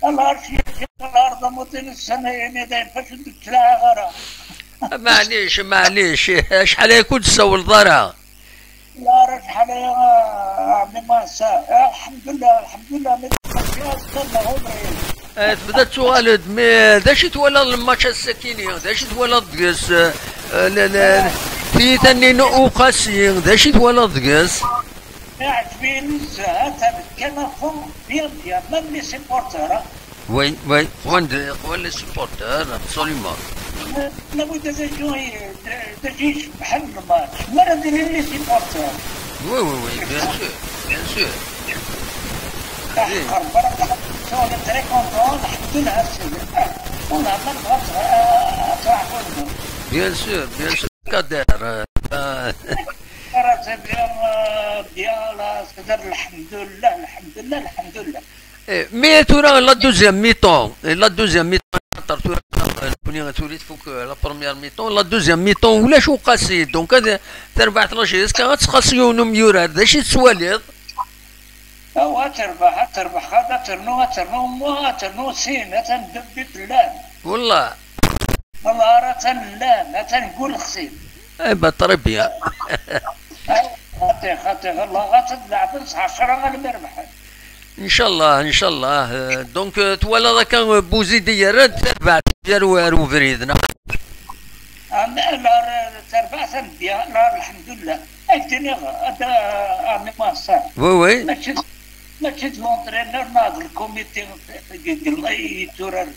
الله يرحمك الارض موتين السنة يعني دايما فاش تلاها غرا. معليش معليش، شحال يكون تسول ضرا؟ لا راه شحال عمي ما الحمد لله الحمد لله. تبدا توالد mais داشي تولى الماتش السكيني، داشي تولى دقس لا لا في ثاني اوقاسي، داشي تولى دقس. عجبني الزهات كان فون bien bien même les supporters. oui oui خوان les supporters absolument. لابد تجي بحال الماتش ما ندير les supporters. oui oui oui bien sûr bien sûr. انا très content الحمد لله. والله ما نبغى تروح. bien sûr bien sûr كادير راه bien bien الحمد لله الحمد لله الحمد لله. mais تورا la deuxième mi-temps، la deuxième mi-temps تورا كوني تولي تفوك la première mi-temps، la deuxième mi-temps ولا شو قاسي donc هذا تربح la JSK غتخاصيو ميورار داشي تسواليض. او تربح تربح هذا ترنو ترنو مو ترنو سين تندبت لا والله والله راه تنلام تنقول خسين. اي با تربيه خاطي خاطي والله غتلعب 10 غنربح ان شاء الله ان شاء الله. donc توالا ذاك بوزيد ديال تربح ديال وارو فريدنا لا تربح لا الحمد لله. اكتني هذا عمي ما صار. oui oui ماشي l'entraîneur ناض ال comité يتورر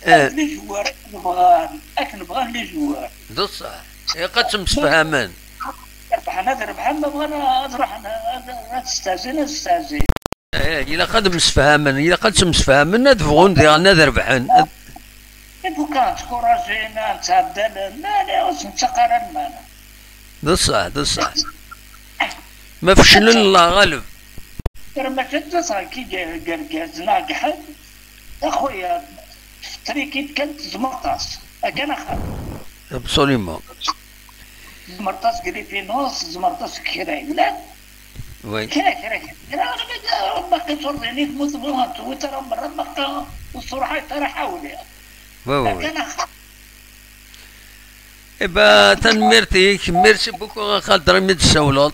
les joueurs نبغى اك نبغى les joueurs. دو صح قد تمسفهمان ربحنا ربحنا ما بغانا نروح نستهزئ نستهزئ. الا قد مسفهمن الا قد تمسفهمن تبغون ديالنا ربحن. بوكا تكوراجينا نتعدل ما لا نتقرا معنا. دو صح دو صح ما فشلن الله غالب. ترى ما كنت كي قرقاز ناقحل اخويا تريكيت كانت زمرطاس كان اخر. absolument زمرطاس كريفينوس زمرطاس كراي لا oui كرا كرا كرا باقي توريني تموت وترى مرة باقي الصراحة ترى حاولي. oui oui eh ben تنميرتيك merci beaucoup خالد رميد السولوط.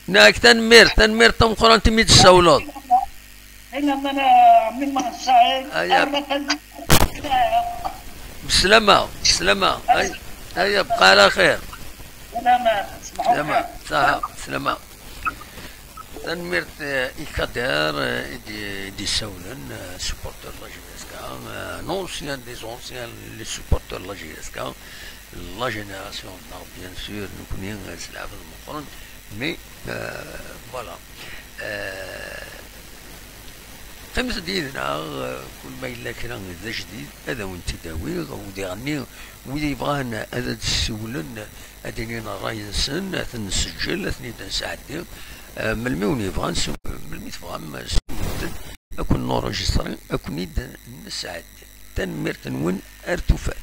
ناك تنمير تنمير تمقران تميد السولوط. إلا من ما نساعد. بالسلامة بالسلامة. هيا بقى على خير. سلامة سلامة صحة سلامة. تنميرت إكادير دي سولن supporters la JSK l'ancien des anciens les supporters la JSK la génération bien sûr نكوني نلعب المقرن mais voilà خمسة ديالنا كل ما إلا كان ذا جديد هذا وين تداوي ودي غني ويدي يبغى هذا تسولن هذا الراي نسن نسجل اثنين نساعدي ملمي وني يبغى ملمي تبغى اكون نورجستري اكون نساعد تنمير تنون ارتفات.